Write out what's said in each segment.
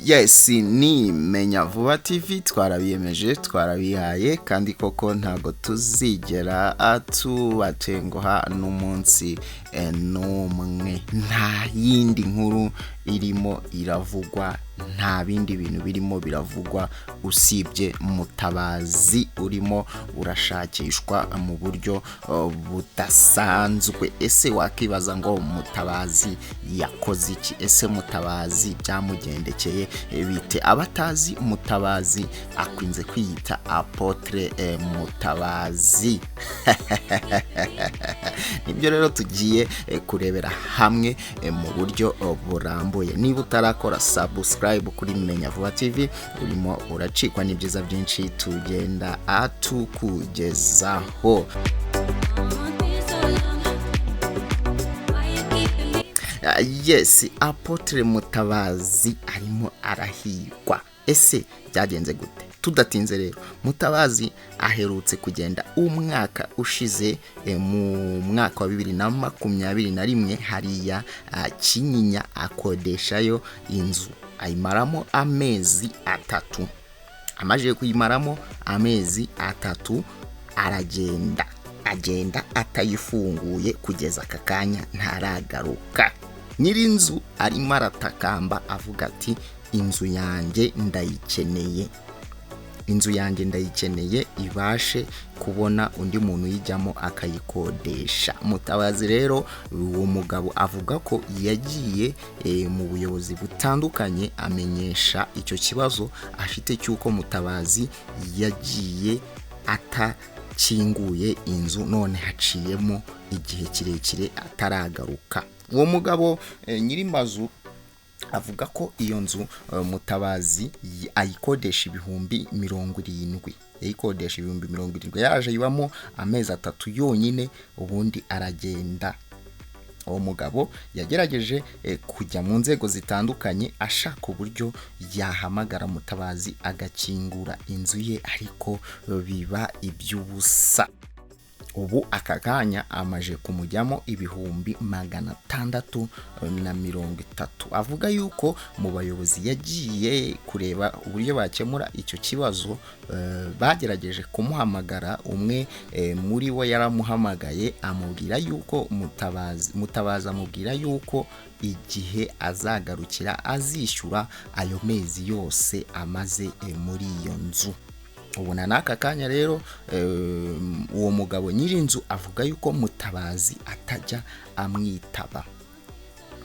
Yes, ni Menya Vuba TV. Twarabiyemeje, twarabihaye, kandi koko ntabwo tuzigera tubatenguha n'umunsi n'umwe. Nta yindi nkuru irimo iravugwa, nta bindi bintu birimo biravugwa usibye Mutabazi urimo urashakishwa mu buryo budasanzwe. Ese wakibaza ngo Mutabazi yakoze iki? Ese Mutabazi byamugendekeye bite? Abatazi Mutabazi, akunze kwiyita Apôtre Mutabazi. Nibyo rero tugiye kurebera hamwe mu buryo burambuye. Niba utarakora subscribe kuri Menya Vuba TV, urimo uracikwa n'ibyiza byinshi tugenda atukugezaho. Want me so long? Why you keeping me? Yes, Apôtre Mutabazi arimo arahigwa. Ese byagenze gute? Tudatinze rero, Mutabazi aherutse kugenda umwaka ushize, mu mwaka wa 2021, hariya Kinyinya, akodeshayo inzu, ayimaramo amezi 3. Amaze kuyimaramo amezi 3 aragenda, agenda atayifunguye. Kugeza aka kanya ntaragaruka. Nyir'inzu arimo aratakamba avuga ati: "Inzu yanjye ndayikeneye, inzu yanjye ndayikeneye, ibashe kubona undi muntu uyijyamo akayikodesha." Mutabazi rero, uwo mugabo avuga ko yagiye mu buyobozi butandukanye, amenyesha icyo kibazo afite cy'uko Mutabazi yagiye atakinguye inzu, none haciyemo igihe kirekire ataragaruka. Uwo mugabo nyir'amazu avuga ko iyo nzu Mutabazi ayikodesha 70,000. Yayikodesha 70,000, yaje ayibamo amezi 3 yonyine, ubundi aragenda. Uwo mugabo yagerageje kujya mu nzego zitandukanye ashaka uburyo yahamagara Mutabazi agakingura inzu ye, ariko biba iby'ubusa. Ubu aka kanya amaje kumujyamo 630,000. Avuga yuko mu bayobozi yagiye kureba uburyo bakemura icyo kibazo, bagerageje kumuhamagara. Umwe muri bo yaramuhamagaye amubwira yuko Mutabazi amubwira yuko igihe azagarukira azishyura ayo mezi yose amaze muri iyo nzu. Ubona n'aka kanya rero, uwo mugabo nyir'inzu avuga yuko Mutabazi atajya amwitaba.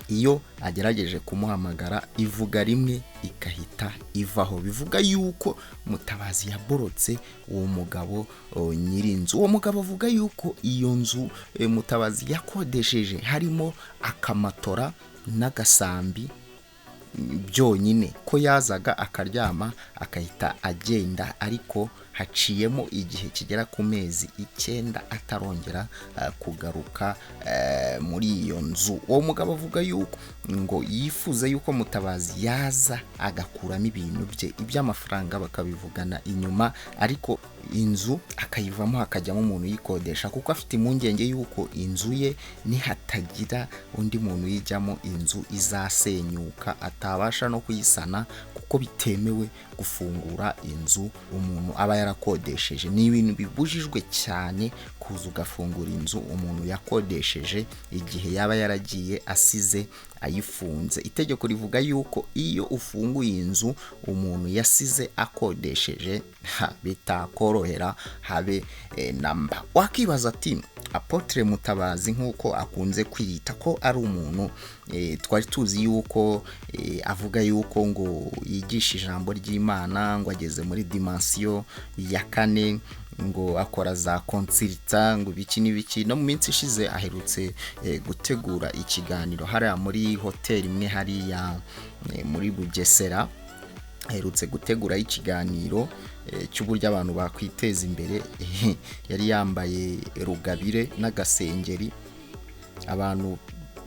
Iyo agerageje kumuhamagara ivuga rimwe igahita ivaho. Bivuga yuko Mutabazi yaborotse uwo mugabo nyir'inzu. Uwo mugabo avuga yuko iyo nzu Mutabazi yakodesheje harimo akamatora n'agasambi byonyine, ko yazaga akaryama akahita agenda, ariko haciyemo igihe kigera ku mezi 9 atarongera kugaruka muri iyo nzu. Uwo mugabo avuga yuko ngo yifuza yuko Mutabazi yaza agakuramo ibintu bye, iby'amafaranga bakabivugana inyuma, ariko inzu akayivamo hakajyamo umuntu uyikodesha, kuko afite impungenge yuko inzu ye nihatagira undi muntu uyijyamo inzu izasenyuka, atabasha no kuyisana, kuko bitemewe gufungura inzu umuntu aba yarakodesheje. Ni ibintu bibujijwe cyane kuza ugafungura inzu umuntu yakodesheje igihe yaba yaragiye asize ayifunze. Itegeko rivuga yuko iyo ufunguye inzu umuntu yasize akodesheje, bitakorohera habe namba. Wakibaza ati: "Apôtre Mutabazi, nk'uko akunze kwiyita ko ari umuntu twari tuzi yuko avuga yuko ngo yigisha ijambo ry'Imana, ngo ageze muri dimension ya kane, ngo akora za consulta, ngo ibiki n'ibiki." No mu minsi ishize aherutse gutegura ikiganiro hariya muri hoteli imwe hariya muri Bugesera. Aherutse guteguraho ikiganiro cy'uburyo abantu bakwiteza imbere. Yari yambaye rugabire n'agasengeri. Abantu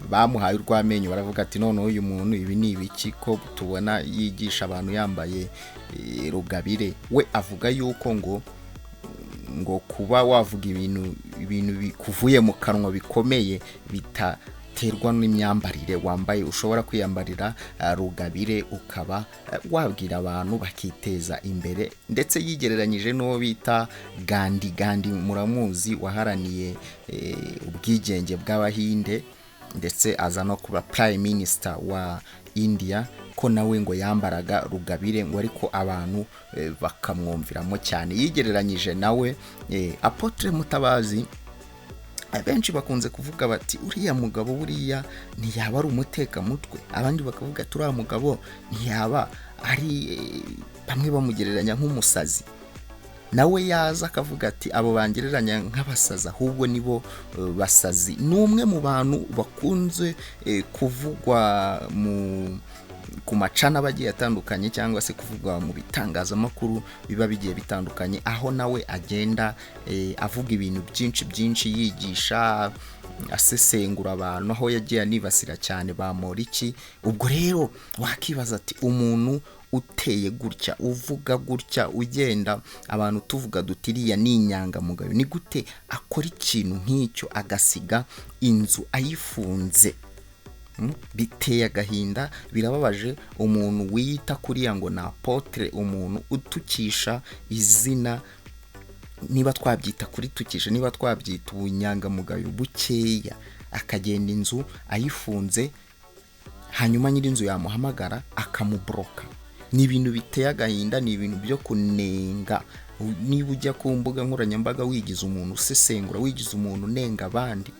bamuhaye urw'amenyo, baravuga ati: "Noneho uyu muntu ibi ni ibiki, ko tubona yigisha abantu yambaye rugabire?" We avuga yuko ngo kuba wavuga ibintu bikuvuye mu kanwa bikomeye bitatera Biterwa n'imyambarire wambaye. Ushobora kwiyambarira rugabire, ukaba wabwira abantu bakiteza imbere. Ndetse yigereranyije n'uwo bita Gandhi. Gandhi muramuzi, waharaniye ubwigenge bw'Abahinde, ndetse aza no kuba prime minister wa India, ko nawe ngo yambaraga rugabire, ngo ariko abantu bakamwumviramo cyane. Yigereranyije nawe. Apôtre Mutabazi, abenshi bakunze kuvuga bati: "Uriya mugabo buriya ntiyaba ari umutekamutwe?" Abandi bakavuga ati: "Uriya mugabo ntiyaba ari bamwe bamugereranya nk'umusazi." Nawe yaza akavuga ati: "Abo bangereranya nk'abasazi ahubwo nibo basazi." Ni umwe mu bantu bakunze kuvugwa mu ku macana aba agiye atandukanye, cyangwa se kuvugwa mu bitangazamakuru biba bigiye bitandukanye, aho nawe agenda avuga ibintu byinshi byinshi, yigisha, asesengura abantu, aho yagiye anibasira cyane ba Moriki. Ubwo rero wakibaza ati: "Umuntu uteye gutya, uvuga gutya, ugenda abantu tuvuga duti iriya ni inyangamugayo, ni gute akora ikintu nk'icyo, agasiga inzu ayifunze?" Biteye agahinda, birababaje. Umuntu wiyita kuriya ngo ni apôtre, umuntu utukisha izina, niba twabyita kuritukisha, niba twabyita ubunyangamugayo bukeya, akagenda inzu ayifunze, hanyuma nyir'inzu yamuhamagara akamuboroka, ni ibintu biteye agahinda, ni ibintu byo kunenga. Niba ujya ku mbuga nkoranyambaga wigize umuntu usesengura, wigize umuntu unenga abandi,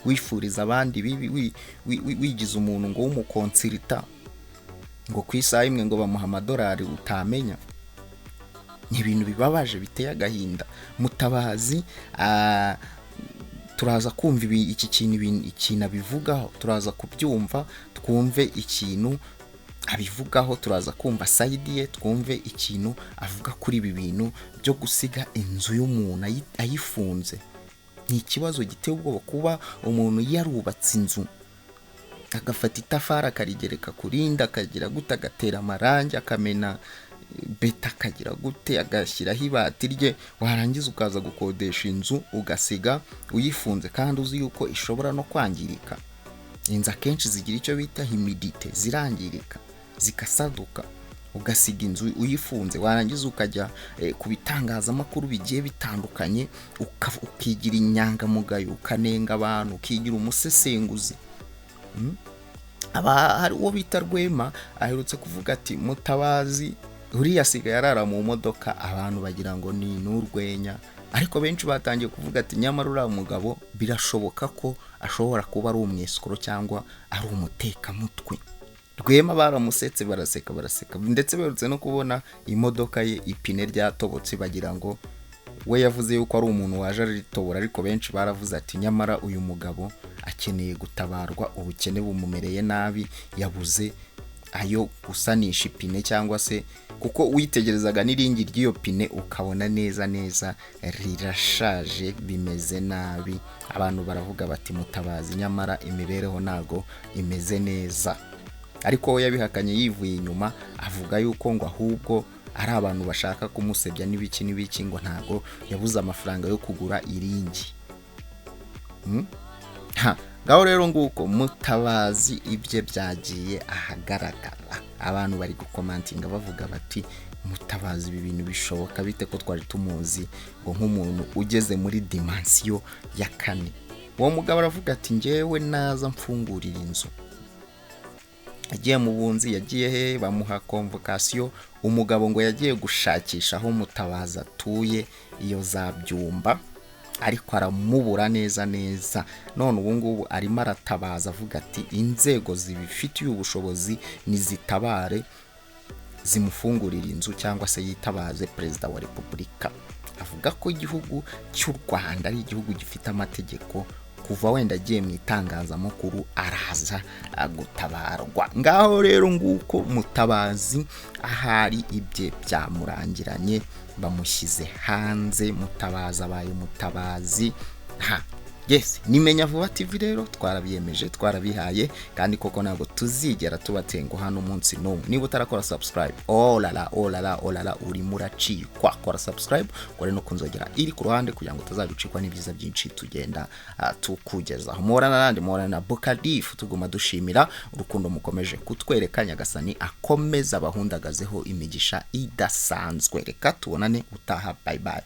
wifuriza abandi bibi, wigize umuntu ngo w'umuconsultant, ngo ku isaha imwe ngo bamuha amadolari utamenya, ni ibintu bibabaje, biteye agahinda. Mutabazi, turaza kumva iki kintu, ikintu abivugaho, turaza kubyumva, twumve ikintu abivugaho, turaza kumva side ye, twumve ikintu avuga kuri ibi bintu byo gusiga inzu y'umuntu ayifunze. Ni ikibazo giteye ubwoba kuba umuntu yarubatse inzu, agafata itafari akarigereka ku rindi, akagira gute, agatera amarangi, akamena beto, akagira gute, agashyiraho ibati rye, warangiza ukaza gukodesha inzu ugasiga uyifunze, kandi uzi yuko ishobora no kwangirika. Inzu akenshi zigira icyo bita humidité, zirangirika, zikasaduka. Ugasiga inzu uyifunze, warangiza ukajya ku bitangazamakuru bigiye bitandukanye, ukigira inyangamugayo, ukanenga abantu, ukigira umusesenguzi. Aba hari uwo bita Rwema aherutse kuvuga ati: "Mutabazi uriya asigaye arara mu modoka." Abantu bagira ngo ni n'urwenya, ariko benshi batangiye kuvuga ati: "Nyamara uriya mugabo birashoboka ko ashobora kuba ari umwesikoro cyangwa ari umutekamutwe." Rwema baramusetse, baraseka, baraseka, ndetse baherutse no kubona imodoka ye ipine ryatobotse, bagira ngo we yavuze yuko ari umuntu waje aritobora, ariko benshi baravuze ati: "Nyamara uyu mugabo akeneye gutabarwa, ubukene bumumereye nabi, yabuze ayo gusanisha ipine." Cyangwa se kuko witegerezaga n'iringi ry'iyo pine ukabona neza neza rirashaje, bimeze nabi. Abantu baravuga bati: "Mutabazi nyamara imibereho ntago imeze neza." Ariko we yabihakanye yivuye inyuma, avuga yuko ngo ahubwo ari abantu bashaka kumusebya n'ibiki n'ibiki, ngo ntago yabuze amafaranga yo kugura iringi. Ha, ngaho rero nguko Mutabazi ibye byagiye ahagaragara. Abantu bari gucommentinga bavuga bati: "Mutabazi, ibi bintu bishoboka bite, ko twari tumuzi ngo nk'umuntu ugeze muri dimension ya kane?" Uwo mugabo aravuga ati: "Njyewe naza mfungurira inzu." Yagiye mu bunzi, yagiye he, bamuha convocation. Umugabo ngo yagiye gushakisha aho Mutabazi atuye iyo za Byumba, ariko aramubura neza neza. None ubu ngubu arimo aratabaza avuga ati: "Inzego zibifitiye ubushobozi nizitabare, zimufungurira inzu, cyangwa se yitabaze Perezida wa Repubulika." Avuga ko igihugu cy'u Rwanda ari igihugu gifite amategeko. Kuva wenda agiye mu itangazamakuru, araza gutabarwa. Ngaho rero nguko Mutabazi, ahari ibye byamurangiranye, bamushyize hanze. Mutabazi abaye Mutabazi. Ha, Yes, nimenya vuba TV rero twarabiyemeje, twarabihaye, kandi koko ntabwo tuzigera tubatenguha hano umunsi n'umwe. Niba utarakora subscribe, oh la la, oh la la, oh la la, urimo uracikwa. Kora subscribe, kore no kunzogera iri ku ruhande kugira ngo utazajya ucikwa n'ibyiza byinshi tugenda tukugezaho. Muhorana nandi, muhorana na Bukadifu. Tuguma dushimira urukundo mukomeje kutwereka. Nyagasani akomeza abahundagazeho imigisha idasanzwe. Reka tubonane utaha. Bye bye.